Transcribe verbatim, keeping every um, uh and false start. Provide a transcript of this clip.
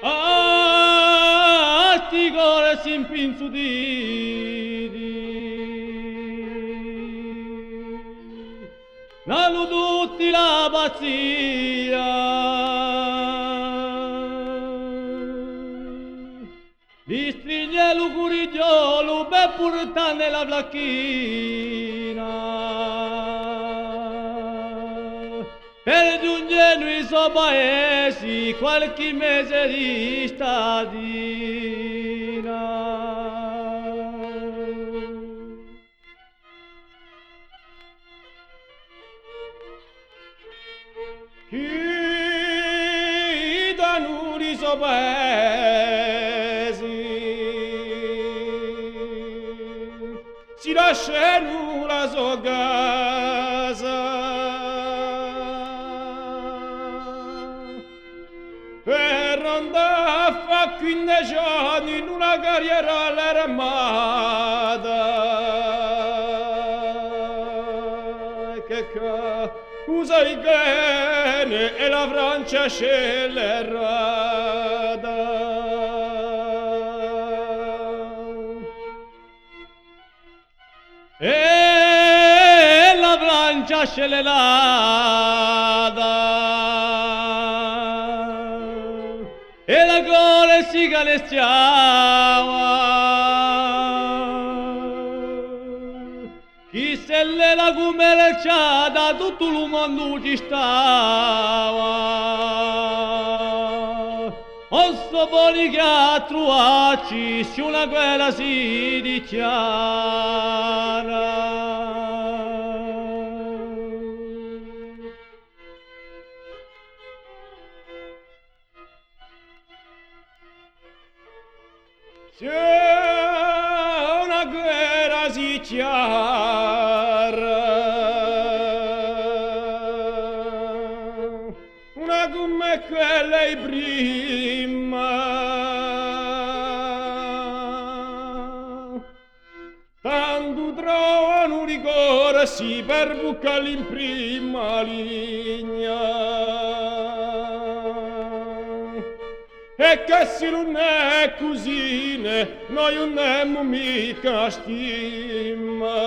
Ah, sti cori s'impinzutiti, n'anu tutti la pazzia di strigne lu curighjolu per purtanne la flacchina, per ghjunghje in u so paesi qualchì mese di statina. Chì da u so paesi si lascianu la so casa per andà à fà quindeci anni in una carriera à l'armata, chì cà, u sai bè, hè la Francia scellerata. È la Francia scellerata, è la Corsica ne stiava, chì s'ella era cummerciata, tuttu lu mondu ci stava. O sto boni chì à truvacci, s'è una guerra si dichjara. S'è una guerra si dichjara, una cum'è quella di prima, tandu trovanu li Corsi per buccalli in prima linea. È chì s'ellu ùn hè cusì, noi ùn n'emu micca stima.